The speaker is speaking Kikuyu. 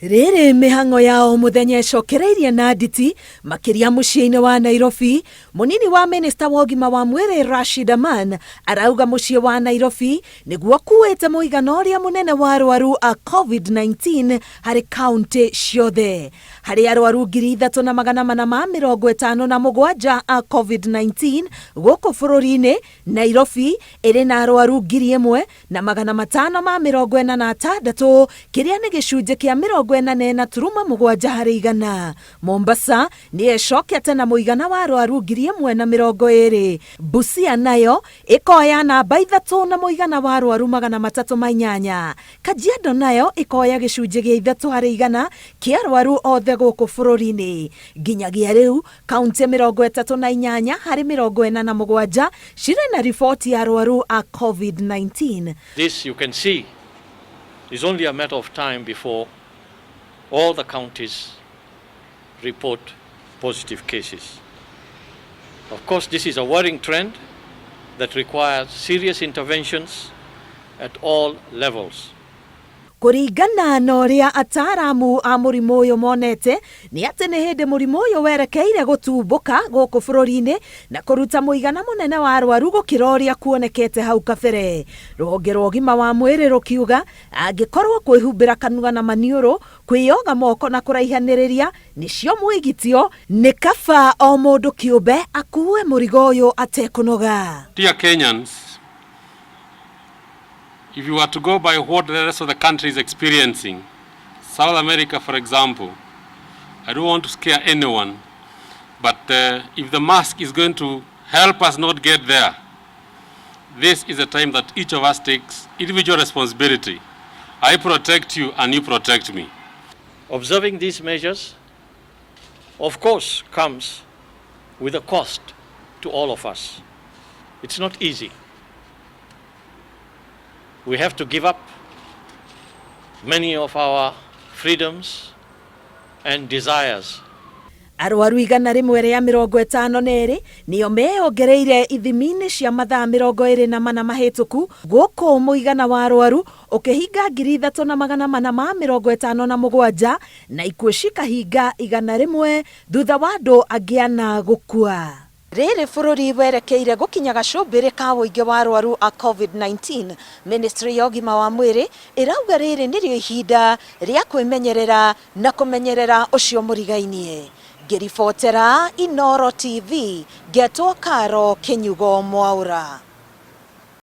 Rĩrĩ mĩhang'o ya o mũthenya ĩcokereirie na nditi makĩria mũciĩ-inĩ wa Nairobi. Mũnini wa minista wa ũgima wa mwĩrĩ Rashid Aman arauga mũciĩ wa Nairobi nĩguo ũkuĩte mũigana ũrĩa mũnene wa arwaru a COVID-19 harĩ kaunti ciothe. Harĩ arwaru 3457 a COVID-19 gũkũ bũrũri-inĩ, Nairobi ĩrĩ na arwaru 1546, kĩrĩa nĩ gĩcunjĩ kĩa 44.7 harĩ igana. Mombasa nĩyo ĩcokete na mũigana wa arwaru 1020. Busia nayo ĩkoya namba ithatũ na mũigana wa arwaru 308. Kajiado nayo ĩkoya gĩcunjĩ gĩa 3 harĩ igana kĩa arwaru othe gũkũ bũrũri-inĩ. Nginyagia rĩu, Kauntĩ 38 harĩ 47 cirĩ na riboti ya arwaru a COVID-19. This, you can see, is only a matter of time before all the counties report positive cases. Of course, this is a worrying trend that requires serious interventions at all levels. Kũringana na ũrĩa ataaramu a mũrimũ ũyũ monete, nĩ atĩ nĩ hĩndĩ mũrimũ ũyũ werekeire gũtumbũka gũkũ bũrũri-inĩ na kũruta mũigana mũnene wa arwaru gũkĩra ũrĩa kuonekete hau kabere. Rũhonge rwa ũgima wa mwĩrĩ rũkiuga angĩkorwo kwĩhumbĩra kanua na maniũrũ, kwĩyoga moko na kũraihanĩrĩria nĩcio mwĩgitio, nĩ kaba o mũndũ kĩũmbe akue mũrigo ũyũ atekũnoga. Dear Kenyans, if you were to go by what the rest of the country is experiencing, South America, for example, I don't want to scare anyone, but if the mask is going to help us not get there, this is a time that each of us takes individual responsibility. I protect you and you protect me. Observing these measures, of course, comes with a cost to all of us. It's not easy. We have to give up many of our freedoms and desires. Arwaru 152 nĩo meyongereire ithimi-inĩ cia mathaa 24 mahĩtũku gũkũ mũigana wa arwaru ũkĩhinga 3457 na ikuũ cikahinga 100 thutha wa andũ angĩ ana gũkua. Rĩrĩ bũrũri werekeire gũkinya gacũmbĩrĩ ka ũingĩ wa arwaru a COVID-19, Ministry ya ũgima wa mwĩrĩ ĩrauga rĩrĩ nĩrĩo ihinda rĩa kwĩmenyerera na kũmenyerera ũcio mũrigainie. Ngĩribotera Inooro TV, ngetwo Karo Kĩnyugo Mwaũra.